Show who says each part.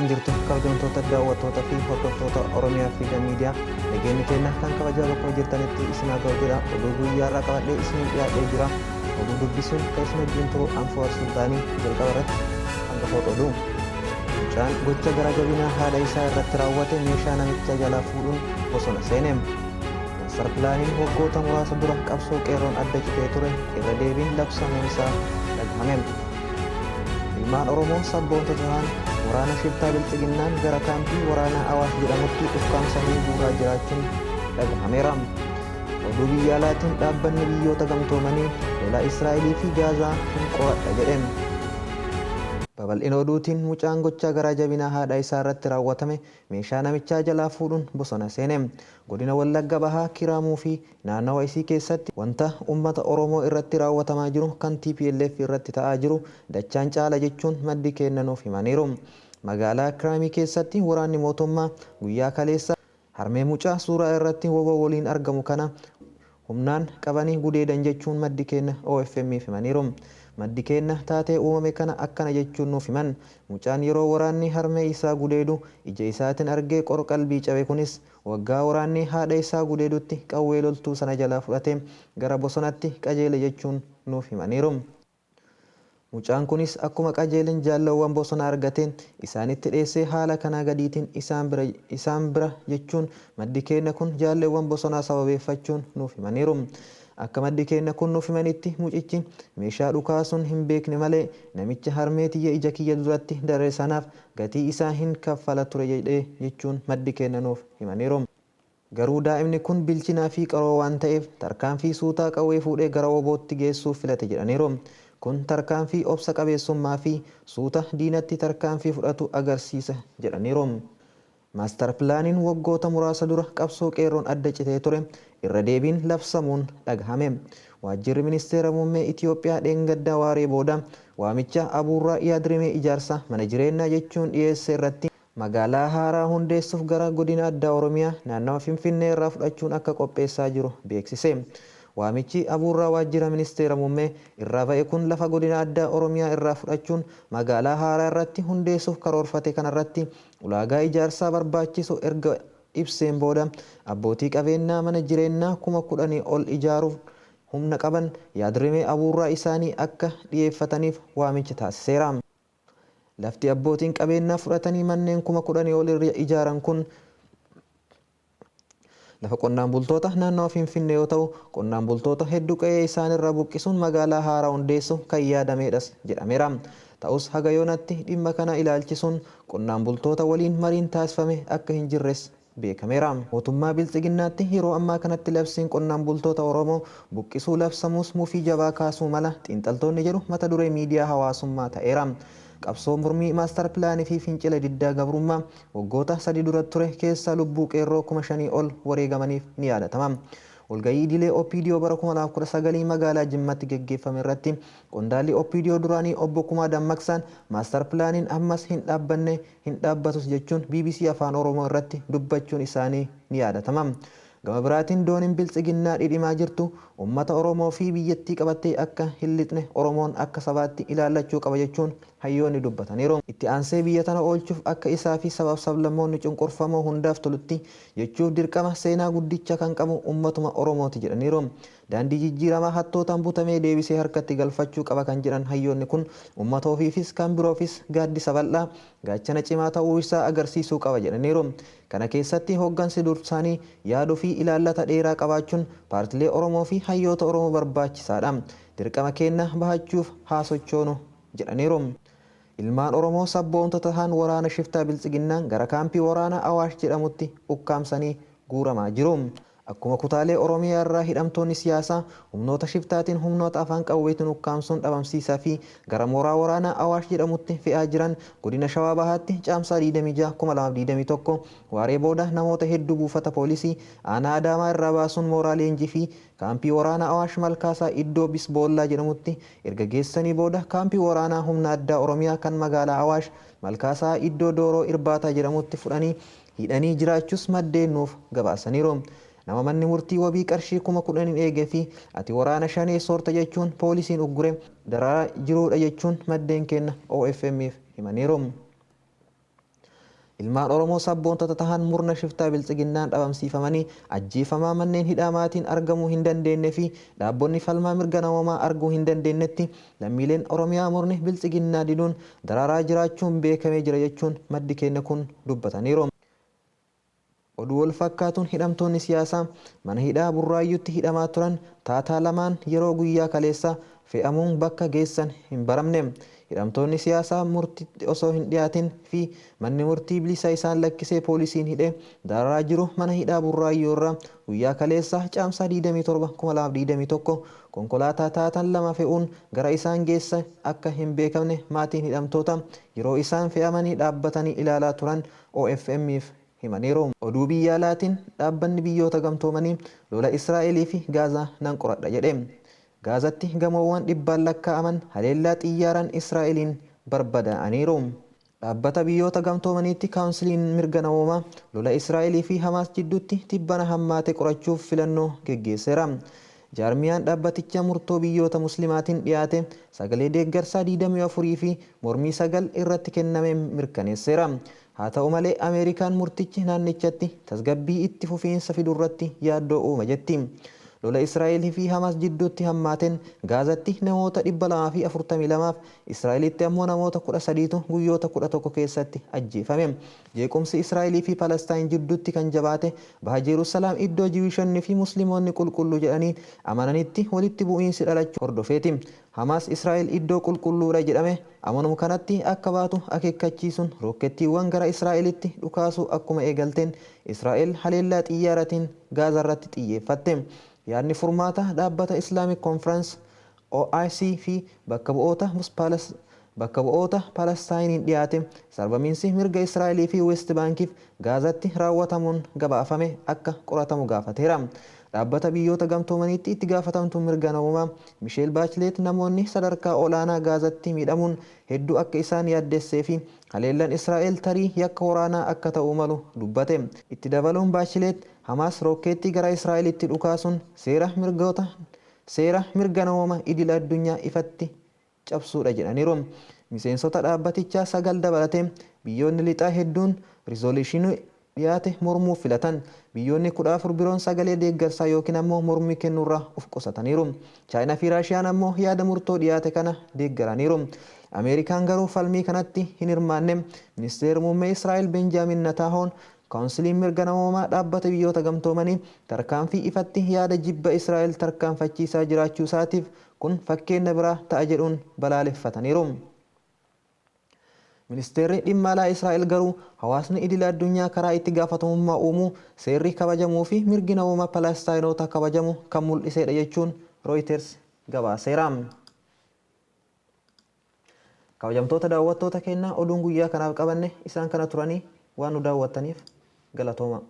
Speaker 1: Akkam jirtu kabajamtoota daawwattoota fi hordoftoota Oromiyaa Freedom Media? Nageenyi keenya kan kabajaa bakkuma jirtanitti isin haa ga'u jedha. Oduu guyyaa irraa qabadhee isiniin dhiyaadhee jira. Oduu dubbisuun kan isin wajjin turu Anfuwaar Sultaanii. Jalqaba irratti hangafoota oduu. Mucaan gocha gara jabinaa haadha isaa irratti raawwate meeshaa namicha jalaa fuudhuun bosona seene. Maastar pilaaniin waggoota muraasa dura qabsoo qeerroon adda citee ture irra deebiin labsamuun isaa dhagahame. Ilmaan Oromoo sabboontota tahan waraana shiftaa Bilxiginnaan gara kaampii waraanaa Awaash jedhamutti ukkaamsamanii guuraa jiraachuun dhagahameera. Oduu biyya alaatiin dhaabbanni biyyoota gamtoomanii lola Israa'elii fi Gaazaa hin qoradha jedhe. Babal'ina oduutiin mucaan gochaa garaa jabinaa haadha isaa irratti raawwatame meeshaa namichaa jalaa fuudhuun bosona seene. Godina Wallagga Bahaa Kiiraamuu fi naannawa isii keessatti wanta ummata Oromoo irratti raawwatamaa jiru kan tplf irratti ta'aa jiru dachaan caala jechuun maddi keenna nuuf himaniiru. Magaalaa Kiraamii keessatti waraanni mootummaa guyyaa kaleessa harmee mucaa suuraa irratti wbo waliin argamu kana humnaan qabanii gudeedan jechuun maddi keenna OFM'f himaniiru. Maddi keenna taatee uumame kana akkana jechuun nuuf himan. Mucaan yeroo waraanni harmee isaa gudeedu ija isaatin argee qor-qalbii cabe kunis waggaa waraanni haadha isaa gudeedutti qawwee loltuu sana jalaa fudhatee gara bosonatti qajeele jechuun nuuf himaniiru. Mucaan kunis akkuma qajeelen jaallawwan bosona argateen isaanitti dheessee haala kanaa gadiitiin isaan bira isaan bira jechuun maddi keenna kun jaalleewwan bosonaa sababeeffachuun nuuf himaniiru. Akka maddi keenna kun nuuf himanitti mucichi meeshaa dhukaasuun hin beekne malee namicha harmee tiyya ija kiyya duratti darare sanaaf gatii isaa hin kaffala ture jedhee jechuun maddi keenna nuuf himaniiru. Garuu daa'imni kun bilchinaa fi qaroo waan ta'eef tarkaanfii suutaa qawwee fuudhee gara WBOtti geessuu filate jedhaniiru. Kun tarkaanfii obsa qabeessummaa fi suuta diinatti tarkaanfii fudhatu agarsiisa jedhaniiru. Maastar pilaaniin waggoota muraasa dura qabsoo qeerroon adda citee ture irra deebiin labsamuun dhagahame. Waajjirri Ministeera Muummee Itiyoophiyaa dheengadda waaree booda waamicha abuurraa yaadrimee ijaarsa mana jireennaa jechuun dhiyeesse irratti Magaalaa haaraa hundeessuuf gara Godina Addaa Oromiyaa naannawa Finfinnee irraa fudhachuun akka qopheessaa jiru beeksise. Waamichi abuurraa Waajjira Ministeera Muummee irraa ba'e kun lafa Godina Addaa Oromiyaa irraa fudhachuun magaalaa haaraa irratti hundeessuuf karoorfate kanarratti ulaagaa ijaarsaa barbaachisu erga ibseen booda abbootii qabeennaa mana jireennaa 10,000 ol ijaaruuf humna qaban yaadrimee abuurraa isaanii akka dhiyeeffataniif waamicha taasiseera. Lafti abbootiin qabeennaa fudhatanii manneen 10,000 ol irra ijaaran kun lafa qonnaan bultoota naannawa Finfinnee yoo ta'u, qonnaan bultoota heddu qe'ee isaanirraa buqqisuun magaalaa haaraa hundeessuuf kan yaadameedhas jedhameera. Ta'us haga yoonatti dhimma kana ilaalchisuun qonnaan bultoota waliin mariin taasifame akka hin jirres beekameera. Mootummaa Biltsiginnaatti yeroo ammaa kanatti labsiin qonnaan bultoota Oromoo buqqisuu labsamuus mufii jabaa kaasuu mala xiinxaltoonni jedhu mata duree miidiyaa hawaasummaa ta'eera. Qabsoo mormii maastar pilaanii fi fincila diddaa gabrummaa waggoota sadi dura ture keessa lubbuu qeerroo 5,000 ol wareegamaniif ni yaadatama. Walgahii idilee OPDO bara 2019 magaalaa Jimmatti geggeeffame irratti qondaalli OPDO duraanii Obbo Kumaa Dammaqsaan maastar pilaaniin ammas hin dhaabbanne hin dhaabbatus jechuun bbc Afaan Oromoo irratti dubbachuun isaanii ni yaadatama. Gama biraatiin dooniin Biltsiginnaa dhidhimaa jirtu ummata Oromoo fi biyyattii qabattee akka hin lixne Oromoon akka sabaatti ilaallachuu qaba jechuun hayyoonni dubbataniiru. Itti aansee biyya tana oolchuuf akka isaa fi sabaaf sablammoonni cunqurfamoo hundaaf tolutti jechuuf dirqama seenaa guddicha kan qabu ummatuma Oromooti jedhaniiru. Daandii jijjiiramaa hattootaan butamee deebisee harkatti galfachuu qaba kan jedhan hayyoonni kun ummata ofiifis kan biroofis gaaddisa bal'aa, gaachana cimaa ta'uu isaa agarsiisuu qaba jedhaniiru. Kana keessatti hoggansi dursaanii yaaduu fi ilaallata dheeraa qabaachuun paartilee Oromoo fi hayyoota Oromoo barbaachisaadha. Dirqama keenna bahachuuf haa sochoonu jedhaniiru. Ilmaan Oromoo sabboontota tahan waraana shiftaa Biltsiginnaan gara kaampii waraanaa Awaash jedhamutti ukkaamsanii guuramaa jiru. Akkuma kutaalee Oromiyaa irraa hidhamtoonni siyaasaa humnoota shiftaatiin humnoota afaan qawweetiin ukkaamsuun dhabamsiisaa fi gara mooraa waraanaa Awaash jedhamutti fe'aa jiran godina Shawaa Bahaatti Caamsaa 26, 2021 waaree booda namoota hedduu buufata poolisii aanaa Adaamaa irraa baasuun mooraa leenjii fi kaampii waraanaa Awaash Malkaasaa iddoo Bisboollaa jedhamutti erga geessanii booda kaampii waraanaa humna addaa Oromiyaa kan magaalaa Awaash Malkaasaa iddoo Dooroo Irbaataa jedhamutti fudhanii hidhanii jiraachuus maddeen nuuf gabaasaniiru. Nama manni murtii wabii qarshii 10,000n eege fi ati waraana Shanee soorta jechuun poolisiin uggure dararaa jiruudha jechuun maddeen keenna OFM'f himaniiru. Ilmaan Oromoo sabboontota tahan murna shiftaa Biltsiginnaan dhabamsiifamanii ajjeefamaa manneen hidhaa maatiin argamuu hin dandeenne fi dhaabbonni falmaa mirga namoomaa arguu hin dandeennetti lammiileen Oromiyaa murni Biltsiginnaa diduun dararaa jiraachuun beekamee jira jechuun maddi keenya kun dubbataniiru. Oduu wal fakkaatuun hidhamtoonni siyaasaa mana hidhaa Burraayyuutti hidhamaa turan taataa lamaan yeroo guyyaa kaleessaa fe'amuun bakka geessan hin baramne. Hidhamtoonni siyaasaa murtiitti osoo hin dhiyaatin fi manni murtii bilisa isaan lakkisee poolisiin hidhee dararaa jiru mana hidhaa Burraayyuu irraa guyyaa kaleessaa Caamsaa 27, 2021 konkolaataa taatan lama fe'uun gara isaan geessa akka hin beekamne maatiin hidhamtoota yeroo isaan fe'amanii dhaabbatanii ilaalaa turan OFM'f himaniiru. Oduu biyya alaatiin dhaabbanni biyyoota gamtoomanii lola Israa'elii fi Gaazaa nan qoradha jedhe. Gaazatti gamoowwan dhibbaan lakkaa'aman haleellaa xiyyaaraan Israa'eliin barbadaa'aniiru. Dhaabbata biyyoota gamtoomaniitti kaawunsiliin mirga namoomaa lola Israa'elii fi Hamaas jidduutti tibbana hammaate qorachuuf filannoo geggeesseera. Jaarmiyaan dhaabbaticha murtoo biyyoota Muslimaatiin dhiyaate sagalee deeggarsaa 24 fi mormii 9 irratti kenname mirkaneesseera. Haa ta'u malee Ameerikaan murtichi naannichatti tasgabbii itti fufiinsa fidurratti yaaddoo uuma jetti. Lola Israa'el fi Hamaas jidduutti hammaateen Gaazatti namoota 242f Israa'elitti ammoo namoota 13tu guyyoota 11 keessatti ajjeefame. Jeequmsi Israa'elii fi Palestaayin jidduutti kan jabaate baha Jeerusalaam iddoo Jiwiishonni fi Musliimoonni qulqulluu jedhanii amananitti walitti bu'iinsi dhalachuu hordofeeti. Hamaas Israa'el iddoo qulqulluudha jedhame amanamu kanatti akka baatu akeekkachiisuun rookkeettiiwwan gara Israa'elitti dhukaasuu akkuma eegalteen Israa'el haleellaa xiyyaaratiin Gaazarratti xiyyeeffatte. Yaadni furmaata dhaabbata Islamic Conference OIC fi bakka bu'oota bakka bu'oota Palestaayiniin dhiyaate sarbamiinsi mirga Israa'elii fi West Baankiif Gaazatti raawwatamuun gabaafame akka qoratamu gaafateera. Dhaabbata biyyoota gamtoomaniitti itti gaafatamtuu mirga namoomaa Misheel Baachileet namoonni sadarkaa olaanaa Gaazatti miidhamuun hedduu akka isaan yaaddessee fi haleellaan Israa'el tarii yakka waraanaa akka ta'uu malu dubbate. Itti dabaluun Baachileet Hamaas rookkeettii gara Israa'elitti dhukaasuun seera mirgoota seera mirga namooma idil addunyaa ifatti cabsuudha jedhaniiru. Miseensota dhaabbatichaa 9 dabalatee biyyoonni lixaa hedduun rizooluushinii dhiyaate mormuuf filatan. Biyyoonni 14 biroon sagalee deeggarsaa yookiin ammoo mormii kennuurraa of qusataniiru. Chaayinaa fi Raashiyaan ammoo yaada murtoo dhiyaate kana deeggaraniiru. Ameerikaan garuu falmii kanatti hin hirmaanne. Ministeerri muummee Israa'el Benjaamin Nataahoon Kaawunsiliin mirga namoomaa dhaabbata biyyoota gamtoomanii tarkaanfii ifatti yaada jibba Israa'el tarkaanfachiisaa jiraachuu isaatiif kun fakkeenna biraa ta'a jedhuun balaaleffataniiru. Ministeerri dhimma alaa Israa'el garuu hawaasni idila addunyaa karaa itti gaafatamummaa uumuu, seerri kabajamuu fi mirgi namoomaa Palastaayinoota kabajamu kan mul'iseedha jechuun Reuters gabaaseera. Kabajamtoota daawwattoota keenyaa oduun guyyaa kanaaf qabanne isaan kana turanii waan nu daawwattaniif galatooma.